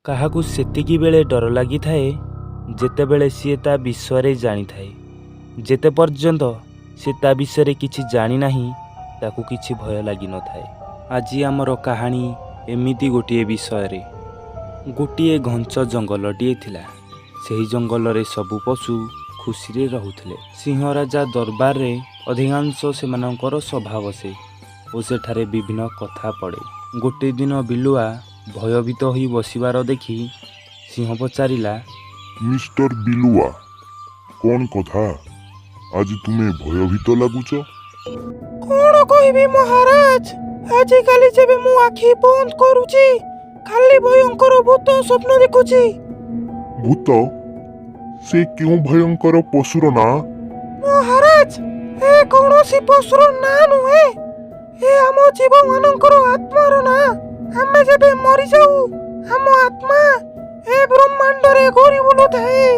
କାହାକୁ ସେତିକିବେଳେ ଡର ଲାଗିଥାଏ ଯେତେବେଳେ ସିଏ ତା ବିଷୟରେ ଜାଣିଥାଏ। ଯେତେ ପର୍ଯ୍ୟନ୍ତ ସେ ତା ବିଷୟରେ କିଛି ଜାଣିନାହିଁ, ତାକୁ କିଛି ଭୟ ଲାଗିନଥାଏ। ଆଜି ଆମର କାହାଣୀ ଏମିତି ଗୋଟିଏ ବିଷୟରେ। ଗୋଟିଏ ଘଞ୍ଚ ଜଙ୍ଗଲଟିଏ ଥିଲା। ସେହି ଜଙ୍ଗଲରେ ସବୁ ପଶୁ ଖୁସିରେ ରହୁଥିଲେ। ସିଂହ ରାଜା ଦରବାରରେ ଅଧିକାଂଶ ସେମାନଙ୍କର ସଭା ବସେ ଓ ସେଠାରେ ବିଭିନ୍ନ କଥା ପଡ଼େ। ଗୋଟିଏ ଦିନ ବିଲୁଆ ଭୟଭୀତ ହୋଇ ବସିବାର ଦେଖି ସିଂହ ପଚାରିଲା, ମିଷ୍ଟର ବିଲୁଆ, କ'ଣ କଥା, ଆଜି ତୁମେ ଭୟଭୀତ ଲାଗୁଛ? କଣ କହିବି ମହାରାଜ, ଆଜିକାଲି ଯେବେ ମୁଁ ଆଖି ବନ୍ଦ କରୁଛି, ଖାଲି ଭୟଙ୍କର ଭୂତ ସ୍ୱପ୍ନ ଦେଖୁଛି। ଭୂତ? ସେ କେଉଁ ଭୟଙ୍କର ପଶୁର ନାଁ? ମହାରାଜ, ଏ କୌଣସି ପଶୁର ନାଁ ନୁହେଁ। ଏ ଆମ ଜୀବମାନଙ୍କର ଆତ୍ମାର ନାଁ। ଆମେ ଯେବେ ମରିଯାଉ, ଆମ ଆତ୍ମା ଏ ବ୍ରହ୍ମାଣ୍ଡରେ ଘୁରି ବୁଲୁଥାଏ।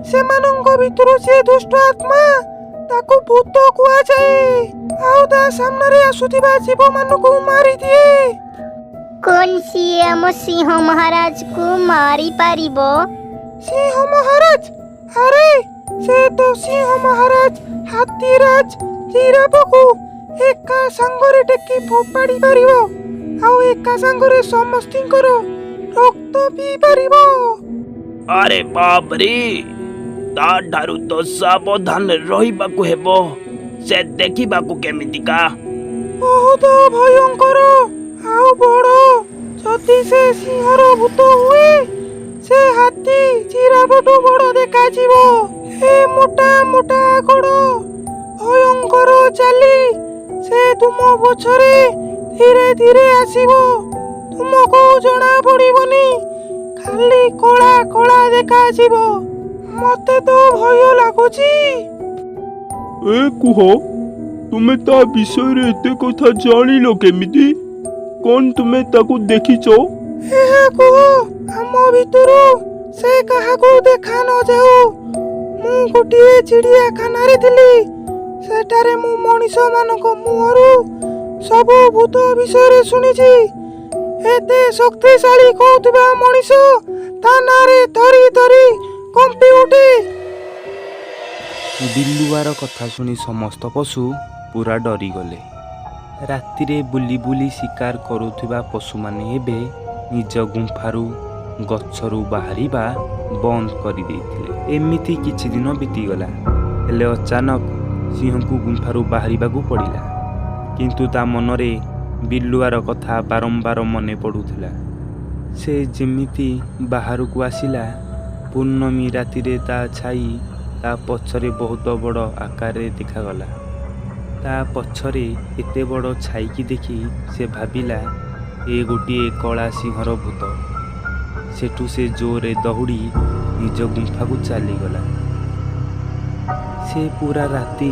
ସେମାନଙ୍କ ଭିତରୁ ଯିଏ ଦୁଷ୍ଟ ଆତ୍ମା, ତାକୁ ଭୂତ କୁହାଯାଏ ଆଉ ତା ସାମ୍ନାରେ ଆସୁଥିବା ଜୀବମାନଙ୍କୁ ମାରିଦିଏ। କଣ ସିଏ ଆମ ସିଂହ ମହାରାଜକୁ ମାରିପାରିବ? ସିଂହ ମହାରାଜ? ଆରେ, ସେ ତ ସିଂହ ମହାରାଜ, ହାତୀରାଜ, ଜିରାଫକୁ ଏକା ସାଙ୍ଗରେ ଟେକି ଫୋପାଡ଼ି ପାରିବ ଆଉ ଏକା ସାଙ୍ଗରେ ସମସ୍ତିଙ୍କର ରକ୍ତ ପିଇ ପାରିବ। ଆରେ ବାପରେ, ତା ଠାରୁ ତ ସାବଧାନରେ ରହିବାକୁ ହେବ। ସେ ଦେଖିବାକୁ କେମିତିକା? ବହୁତ ଭୟଙ୍କର ଆଉ ବଡ଼। ଯଦି ସେ ସିଂହର ଭୂତ ହୁଏ, ସେ ହାତୀ ଜିରାଫଠୁ ବଡ଼ ଦେଖାଯିବ। ଏ ମୋଟା ମୋଟା ଗୋଡ଼, ଭୟଙ୍କର ଚାଲି। ସେ ତୁମ ପଛରେ ଧୀରେ ଧୀରେ ଆସିବ, ତୁମକୁ ଜଣା ପଡ଼ିବନି, ଖାଲି କଳା କଳା ଦେଖାଯିବ। ମତେ ତ ଭୟ ଲାଗୁଛି। ଏ କୁହ, ତୁମେ ତା ବିଷୟରେ ଏତେ କଥା ଜାଣିଲ କେମିତି? କଣ ତୁମେ ତାକୁ ଦେଖିଛ? ଏହା କୁହ, ଆମ ଭିତରୁ ସେ କାହାକୁ ଦେଖା ନ ଯାଉ। ମୁଁ ଗୋଟିଏ ଚିଡ଼ିଆଖାନାରେ ଥିଲି। ସେଠାରେ ମୁଁ ମଣିଷମାନଙ୍କ ମୁହଁରୁ ସବୁ ଭୂତ ବିଷୟରେ ଶୁଣିଛି। ଏତେ ଶକ୍ତିଶାଳୀ କହୁଥିବା ମଣିଷ ତା ନାଁରେ ଥରି ଥରି କମ୍ପି ଉଠେ। ବିଲୁଆର କଥା ଶୁଣି ସମସ୍ତ ପଶୁ ପୁରା ଡରିଗଲେ। ରାତିରେ ବୁଲି ବୁଲି ଶିକାର କରୁଥିବା ପଶୁମାନେ ଏବେ ନିଜ ଗୁମ୍ଫାରୁ, ଗଛରୁ ବାହାରିବା ବନ୍ଦ କରିଦେଇଥିଲେ। ଏମିତି କିଛି ଦିନ ବିତିଗଲା। ହେଲେ ଅଚାନକ ସିଂହକୁ ଗୁମ୍ଫାରୁ ବାହାରିବାକୁ ପଡ଼ିଲା। କିନ୍ତୁ ତା ମନରେ ବିଲୁଆର କଥା ବାରମ୍ବାର ମନେ ପଡ଼ୁଥିଲା। ସେ ଯେମିତି ବାହାରକୁ ଆସିଲା, ପୂର୍ଣ୍ଣମୀ ରାତିରେ ତା ଛାଇ ତା ପଛରେ ବହୁତ ବଡ଼ ଆକାରରେ ଦେଖାଗଲା। ତା ପଛରେ ଏତେ ବଡ଼ ଛାଇକି ଦେଖି ସେ ଭାବିଲା, ଏ ଗୋଟିଏ କଳା ସିଂହର ଭୂତ। ସେଠୁ ସେ ଜୋରରେ ଦୌଡ଼ି ନିଜ ଗୁମ୍ଫାକୁ ଚାଲିଗଲା। ସେ ପୁରା ରାତି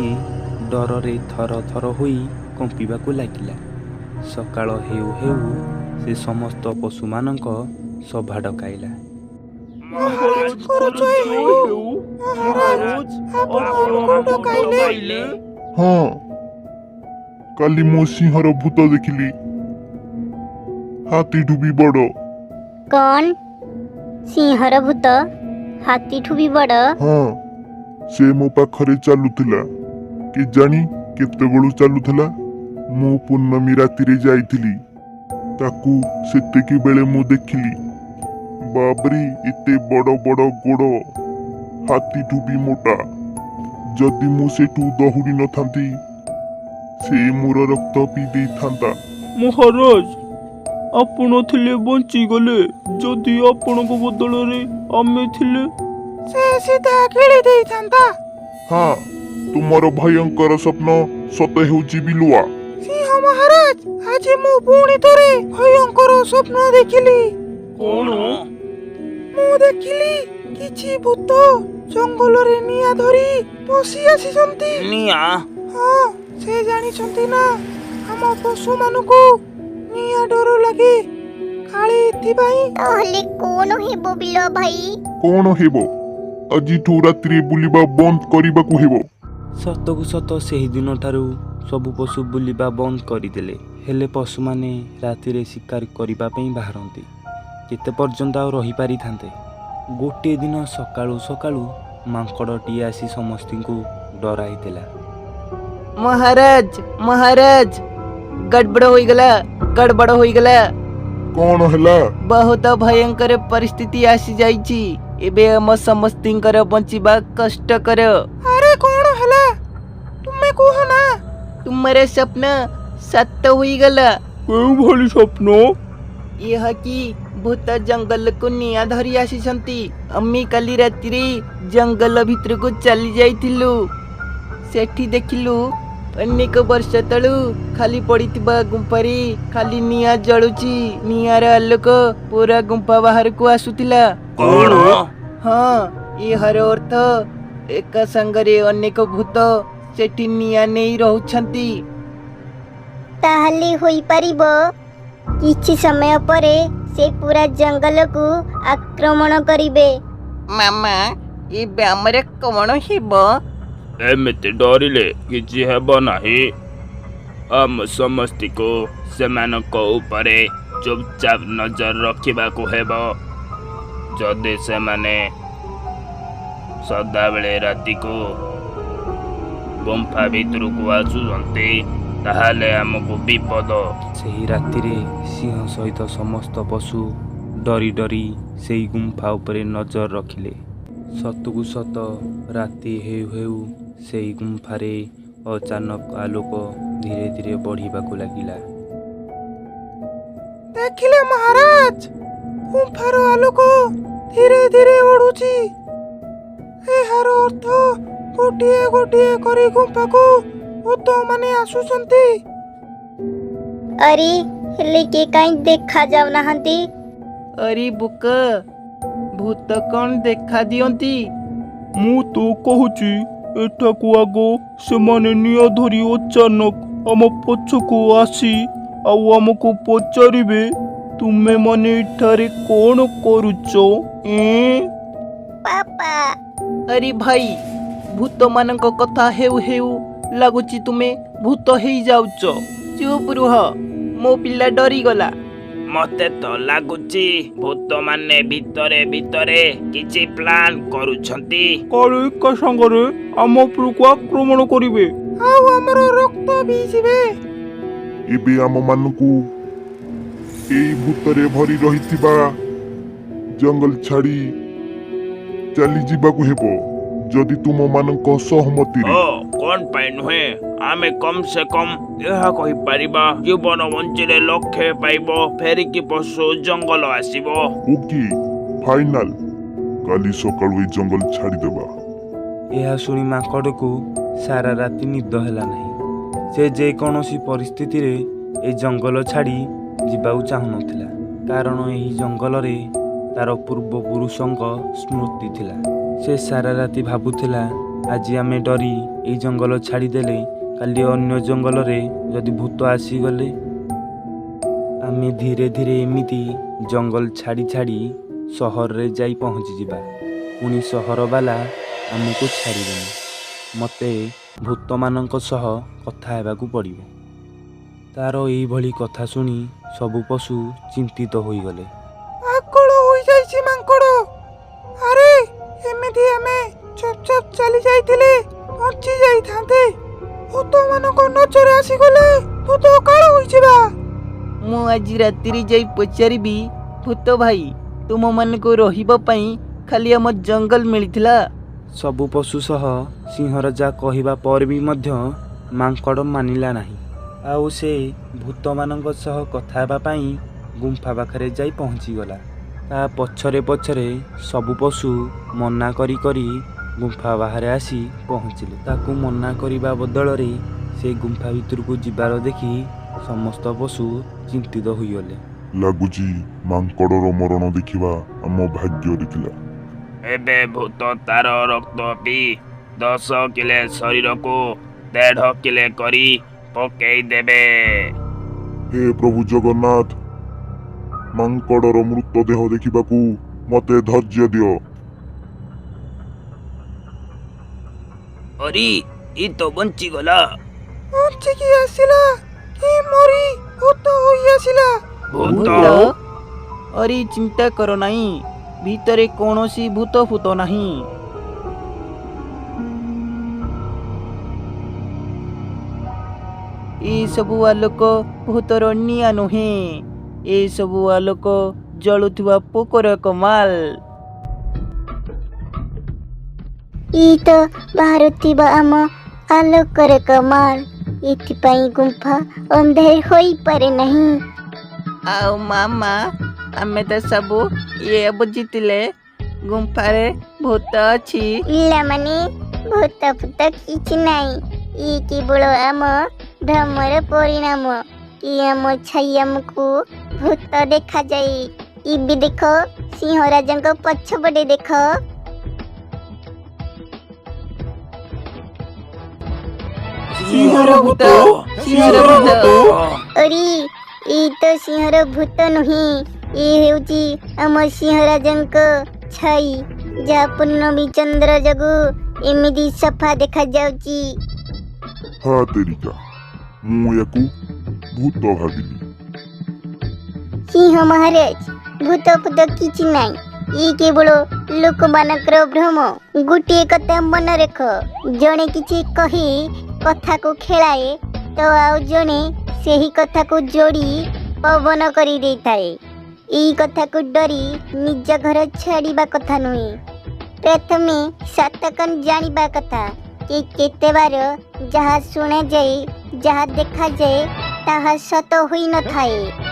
ଡରରେ ଥର ଥର ହୋଇ କମ୍ପିବାକୁ ଲାଗିଲା। ସକାଳ ହେଉ ହେଉ ସେ ସମସ୍ତ ପଶୁମାନଙ୍କ ସଭା ଡକାଇଲା। ମହାରାଜଙ୍କର ଜୟ ହେଉ। ମହାରାଜ, ଆପଣ ଆମକୁ ଡକାଇଲେ? ହଁ, କାଲି ମୁଁ ସିଂହର ଭୂତ ଦେଖିଲି, ହାତୀଠୁ ବି ବଡ଼। କଣ, ସିଂହର ଭୂତ ହାତୀଠୁ ବି ବଡ଼? ହଁ, ସେ ମୋ ପାଖରେ ଚାଲୁଥିଲା। କେଜାଣି କେତେବେଳୁ ଚାଲୁଥିଲା। ମୁଁ ପୂର୍ଣ୍ଣମୀ ରାତିରେ ଯାଇଥିଲି, ତାକୁ ସେତିକି ବେଳେ ମୁଁ ଦେଖିଲି। ବାବରେ, ଏତେ ବଡ଼ ବଡ଼ ଗୋଡ଼, ହାତୀଠୁ ବି ମୋଟା। ଯଦି ମୁଁ ସେଠୁ ଦହୁଡ଼ି ନଥାନ୍ତି, ସେ ମୋର ରକ୍ତ ପିଇ ଦେଇଥାନ୍ତା। ମହାରାଜ, ଆପଣ ଥିଲେ ବଞ୍ଚିଗଲେ। ଯଦି ଆପଣଙ୍କ ବଦଳରେ ଆମେ ଥିଲେ, ସେ ସିଧା ଗିଳି ଦେଇଥାନ୍ତା। ହଁ, ତୁମର ଭୟଙ୍କର ସ୍ୱପ୍ନ ସତ ହେଉଛି ବିଲୁଆ। ସିଂହ ମହାରାଜ, ଆଜି ମୁଁ ପୁଣି ଥରେ ଭୟଙ୍କର ସ୍ୱପ୍ନ ଦେଖିଲି। କଣ? ମୁଁ ଦେଖିଲି କିଛି ଭୂତ ଜଙ୍ଗଲରେ ନିଆଁ ଧରି ପଶି ଆସିଛନ୍ତି। ନିଆଁ? ହଁ, ସେ ଜାଣିଛନ୍ତି ନା ଆମ ପଶୁମାନଙ୍କୁ ନିଆଁ ଡର ଲାଗେ, କାଳେ ଏଥିପାଇଁ। ତାହେଲେ କଣ ହେବ ବିଲୁଆ ଭାଇ? କଣ ହେବ, ଆଜିଠୁ ରାତିରେ ବୁଲିବା ବନ୍ଦ କରିବାକୁ ହେବ। ସତକୁ ସତ ସେହିଦିନଠାରୁ ସବୁ ପଶୁ ବୁଲିବା ବନ୍ଦ କରିଦେଲେ। ହେଲେ ପଶୁମାନେ ରାତିରେ ଶିକାର କରିବା ପାଇଁ ବାହାରନ୍ତି। କେତେ ପର୍ଯ୍ୟନ୍ତ ଆଉ ରହିପାରିଥାନ୍ତେ? ଗୋଟିଏ ଦିନ ସକାଳୁ ସକାଳୁ ମାଙ୍କଡ଼ଟିଏ ଆସି ସମସ୍ତଙ୍କୁ ଡରାଇଦେଲା। ମହାରାଜ, ମହାରାଜ, ଗଡ଼ବଡ଼ ହୋଇଗଲା, ଗଡ଼ବଡ଼ ହୋଇଗଲା। କଣ ହେଲା? ବହୁତ ଭୟଙ୍କର ପରିସ୍ଥିତି ଆସିଯାଇଛି। ଏବେ ଆମ ସମସ୍ତିଙ୍କର ବଞ୍ଚିବା କଷ୍ଟକର। ଆରେ, କଣ ହେଲା, ତୁମେ କୁହ ନା। ତୁମର ସ୍ୱପ୍ନ ସତ ହୋଇଗଲା। କେଉଁଭଳି ସ୍ୱପ୍ନ? ଏହା କି ଭୂତ ଜଙ୍ଗଲକୁ ନିଆଁ ଧରି ଆସିଛନ୍ତି। ଆମେ କାଲି ରାତିରେ ଜଙ୍ଗଲ ଭିତରକୁ ଚାଲି ଯାଇଥିଲୁ। ସେଠି ଦେଖିଲୁ, ଅନେକ ବର୍ଷ ତଳୁ ଖାଲି ପଡ଼ିଥିବା ଗୁମ୍ଫାରେ ଖାଲି ନିଆଁ ଜଳୁଛି। ନିଆଁର ଆଲୋକ ପୁରା ଗୁମ୍ଫା ବାହାରକୁ ଆସୁଥିଲା। କଣ? ହଁ, ଏହାର ଅର୍ଥ ଏକା ସାଙ୍ଗରେ ଅନେକ ଭୂତ ସେଠି ନିଆଁ ନେଇ ରହୁଛନ୍ତି। ତାହେଲେ ହୋଇପାରିବ, କିଛି ସମୟ ପରେ ସେ ପୁରା ଜଙ୍ଗଲକୁ ଆକ୍ରମଣ କରିବେ। ମାମା, ଏବେ ଆମର କଣ ହେବ? ଏମିତି ଡରିଲେ କିଛି ହେବ ନାହିଁ। ଆମ ସମସ୍ତଙ୍କୁ ସେମାନଙ୍କ ଉପରେ ଚୁପଚାପ ନଜର ରଖିବାକୁ ହେବ। ଯଦି ସେମାନେ ସଦାବେଳେ ରାତିକୁ ଗୁମ୍ଫା ଭିତରକୁ ଆସୁଛନ୍ତି, ତାହେଲେ ଆମକୁ ବିପଦ। ସେହି ରାତିରେ ସିଂହ ସହିତ ସମସ୍ତ ପଶୁ ଡରି ଡରି ସେଇ ଗୁମ୍ଫା ଉପରେ ନଜର ରଖିଲେ। ସତକୁ ସତ ରାତି ହେଉ ହେଉ ସେଇ ଗୁମ୍ଫାରେ ଅଚାନକ ଆଲୋକ ଧୀରେ ଧୀରେ ବଢ଼ିବାକୁ ଲାଗିଲା। ଦେଖିଲେ ମହାରାଜ, ଗୁମ୍ଫାର ଆଲୋକ ଧୀରେ ଧୀରେ ବଢୁଛି। ଏହାର ଅର୍ଥ ଗୋଟିଏ ଗୋଟିଏ କରି ଗୁମ୍ଫାକୁ ଭୂତମାନେ ଆସୁଛନ୍ତି। ଆରେ, ହେଲେ କିଏ କାହିଁ ଦେଖା ଯାଉନାହାନ୍ତି? ଆରେ ବୋକା, ଭୂତ କଣ ଦେଖା ଦିଅନ୍ତି? ମୁଁ ତ କହୁଛି, ଏଠାକୁ ଆଗ ସେମାନେ ନିଆଁ ଧରି ଅଚାନକ ଆମ ପଛକୁ ଆସି ଆଉ ଆମକୁ ପଚାରିବେ, ତୁମେମାନେ ଏଠାରେ କଣ କରୁଛ ଏଁ? ପାପା। ଆରେ ଭାଇ, ଭୂତମାନଙ୍କ କଥା ହେଉ ହେଉ ଲାଗୁଛି ତୁମେ ଭୂତ ହେଇଯାଉଛ। ଚୁପ୍ ରୁହ, ମୋ ପିଲା ଡରିଗଲା। ମତେ ତ ଲାଗୁଛି ଭୂତମାନେ ଭିତରେ ଭିତରେ କିଛି ପ୍ଲାନ୍ କରୁଛନ୍ତି। କାଳେ ଏକା ସାଙ୍ଗରେ ଆମ ଉପରକୁ ଆକ୍ରମଣ କରିବେ। ଆଉ ଆମର ରକ୍ତ ପିଇଯିବେ। ଏବେ ଆମମାନଙ୍କୁ ଏଇ ଭୂତରେ ଭରି ରହିଥିବା ଜଙ୍ଗଲ ଛାଡ଼ି ଚାଲିଯିବାକୁ ହେବ, ଯଦି ତୁମମାନଙ୍କ ସହମତିରେ। ଓ କଣ ପାଇଁ ନୁହେଁ? ଆମେ କମ ସେ କମ ଏହା କହିପାରିବା, ଜୀବନ ବଞ୍ଚିଲେ ଲକ୍ଷେ ପାଇବ, ଫେରିକି ପଶୁ ଜଙ୍ଗଲ ଆସିବ। ଓକେ, ଫାଇନାଲ, କାଲି ସକାଳୁ ଏଇ ଜଙ୍ଗଲ ଛାଡ଼ିଦେବା। ଏହା ଶୁଣି ମାଙ୍କଡ଼କୁ ସାରା ରାତି ନିଦ ହେଲା ନାହିଁ। ସେ ଯେକୌଣସି ପରିସ୍ଥିତିରେ ଏ ଜଙ୍ଗଲ ଛାଡ଼ି ଯିବାକୁ ଚାହୁଁନଥିଲା, କାରଣ ଏହି ଜଙ୍ଗଲରେ ତାର ପୂର୍ବପୁରୁଷଙ୍କ ସ୍ମୃତି ଥିଲା। ସେ ସାରା ରାତି ଭାବୁଥିଲା, ଆଜି ଆମେ ଡରି ଏଇ ଜଙ୍ଗଲ ଛାଡ଼ିଦେଲେ କାଲି ଅନ୍ୟ ଜଙ୍ଗଲରେ ଯଦି ଭୂତ ଆସିଗଲେ, ଆମେ ଧୀରେ ଧୀରେ ଏମିତି ଜଙ୍ଗଲ ଛାଡ଼ି ଛାଡ଼ି ସହରରେ ଯାଇ ପହଞ୍ଚିଯିବା। ପୁଣି ସହରବାଲା ଆମକୁ ଛାଡ଼ିବେନି। ମୋତେ ଭୂତମାନଙ୍କ ସହ କଥା ହେବାକୁ ପଡ଼ିବ। ତାର ଏଇଭଳି କଥା ଶୁଣି ସବୁ ପଶୁ ଚିନ୍ତିତ ହୋଇଗଲେ। ପାଗଳ ହୋଇଯାଇଛି ମାଙ୍କଡ଼। ଆରେ, ଏମିତି ଆମେ ଚୁପଚାପ ଚାଲି ଯାଇଥିଲେ ବଞ୍ଚି ଯାଇଥାନ୍ତେ। ଭୂତମାନଙ୍କ ନଜର ଆସିଗଲେ ଭୂତ କାଳ ହୋଇଯିବା। ମୁଁ ଆଜି ରାତିରେ ଯାଇ ପଚାରିବି, ଭୂତ ଭାଇ, ତୁମମାନଙ୍କୁ ରହିବା ପାଇଁ ଖାଲି ଆମ ଜଙ୍ଗଲ ମିଳିଥିଲା? ସବୁ ପଶୁ ସହ ସିଂହର ଯାହା କହିବା ପରେ ବି ମଧ୍ୟ ମାଙ୍କଡ଼ ମାନିଲା ନାହିଁ। ଆଉ ସେ ଭୂତମାନଙ୍କ ସହ କଥା ହେବା ପାଇଁ ଗୁମ୍ଫା ପାଖରେ ଯାଇ ପହଞ୍ଚିଗଲା। ତା ପଛରେ ପଛରେ ସବୁ ପଶୁ ମନା କରି କରି ଗୁମ୍ଫା ବାହାରେ ଆସି ପହଞ୍ଚିଲେ। ତାକୁ ମନା କରିବା ବଦଳରେ ସେ ଗୁମ୍ଫା ଭିତରକୁ ଯିବାର ଦେଖି ସମସ୍ତ ପଶୁ ଚିନ୍ତିତ ହୋଇଗଲେ। ଲାଗୁଛି ମାଙ୍କଡ଼ର ମରଣ ଦେଖିବା ଆମ ଭାଗ୍ୟରେ ଥିଲା। ଏବେ ଭୂତ ତାର ରକ୍ତ ପିଇ 10 କିଲେ ଶରୀରକୁ 1.5 କିଲେ କରି ପକେଇ ଦେବେ। ହେ ପ୍ରଭୁ ଜଗନ୍ନାଥ, ମାଙ୍କଡ଼ର ମୃତଦେହ ଦେଖିବାକୁ ମତେ ଧୈର୍ଯ୍ୟ ଦିଅ। ଅରି, ଇ ତ ବଞ୍ଚିଗଲା। ବଞ୍ଚିକି ଆସିଲା କି ମରି ଭୂତ ହୋଇ ଆସିଲା? ଭୂତ? ଅରେ ଚିନ୍ତା କର ନାହିଁ, ଭିତରେ କୌଣସି ଭୂତ ଫୂତ ନାହିଁ। ଏସବୁ ଆଲୋକ ଭୂତର ନିଆଁ ନୁହେଁ, ଏସବୁ ଆଲୋକ ଜଳୁଥିବା ପୋକର କମାଲ। ଇ ତ ବାହାରୁଥିବା ଆମ ଆଲୋକର କମାଲ। ଏଥିପାଇଁ ଗୁମ୍ଫା ଅନ୍ଧାର ହୋଇପାରେ ନାହିଁ। ଆଉ ମାମା, ଆମେ ତ ସବୁ ଇଏ ବୁଝିଥିଲେ ଗୁମ୍ଫାରେ ଭୂତ ଅଛି। ପିଲାମାନେ, ଭୂତ ଫୂତ କିଛି ନାହିଁ। ଇ କେବଳ ଆମ ଭ୍ରମର ପରିଣାମ କି ଆମ ଛାଇ ଆମକୁ ଭୂତ ଦେଖାଯାଏ। ଏବେ ଦେଖ, ସିଂହରାଜଙ୍କ ପଛପଟେ ଦେଖ। ସିଂହର ଭୂତ, ସିଂହର ଭୂତ। ଅରେ, ଏଇ ତ ସିଂହର ଭୂତ ନୁହେଁ, ଏ ହେଉଛି ଆମ ସିଂହରାଜଙ୍କ ଛାଇ, ଯାହା ପୂର୍ଣ୍ଣମୀ ଚନ୍ଦ୍ର ଯୋଗୁଁ ଏମିତି ସଫା ଦେଖାଯାଉଛି। ହା ତେରିକା, ମୁଁ ୟାକୁ ଭୂତ ଭାବିଲି। ସିଂହ ମହାରାଜ, ଭୂତ ଫୂତ କିଛି ନାହିଁ। ଇ କେବଳ ଲୋକମାନଙ୍କର ଭ୍ରମ। ଗୋଟିଏ କଥା ମନେ ରଖ, ଜଣେ କିଛି କହି କଥାକୁ ଖେଳାଏ ତ ଆଉ ଜଣେ ସେହି କଥାକୁ ଯୋଡ଼ି ପବନ କରିଦେଇଥାଏ। ଏଇ କଥାକୁ ଡରି ନିଜ ଘର ଛାଡ଼ିବା କଥା ନୁହେଁ। ପ୍ରଥମେ ସତକନ ଜାଣିବା କଥା କି କେତେବାର ଯାହା ଶୁଣାଯାଏ, ଯାହା ଦେଖାଯାଏ, ତାହା ସତ ହୋଇନଥାଏ।